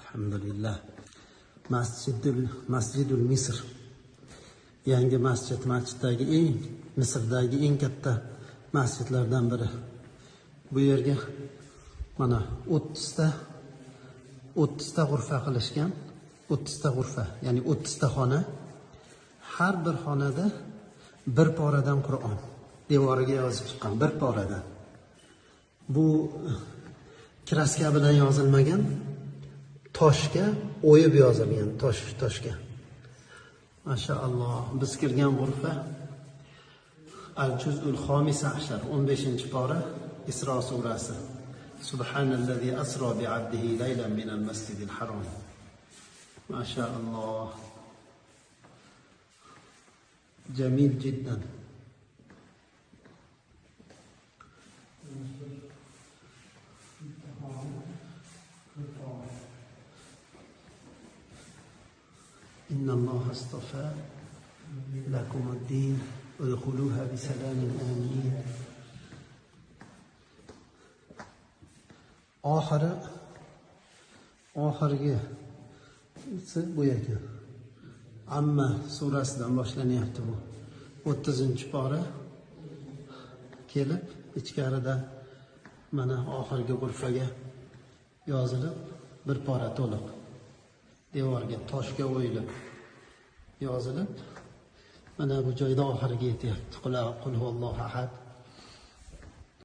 Alhamdulillah. Masjidul Misr. Yangi masjid, masjiddagi eng, Misrdagi eng katta masjidlardan biri. Bu yerga mana 30 ta g'urfa qilishgan. 30 ta g'urfa, ya'ni 30 ta xona. Har bir xonada bir poradan Qur'on devoriga yozib chiqqan, bir poradan. Bu kraska bilan yozilmagan, toshga o'yib yozilgan, toshga. Mashaalloh, biz kirgan g'urfa Al-Juz'ul Xomis ashar, 15-pora, Isro surasi. Subhanallazi asro bi 'abdihi laylan minal masjidil harom. Mashaalloh. Jamil jiddan. إن الله اصطفى لكم الدين ادخلوها بسلام آمنين. Oxirgisi bu ekan. Amma surasidan boshlanyapti bu. 30-pora kelib ichkarida mana oxirgi g'urfaga yozilib bir pora to'liq devorga, toshga o'yilib yozilib mana bu joyda oxiriga yetyapti. Qul huvallohu ahad.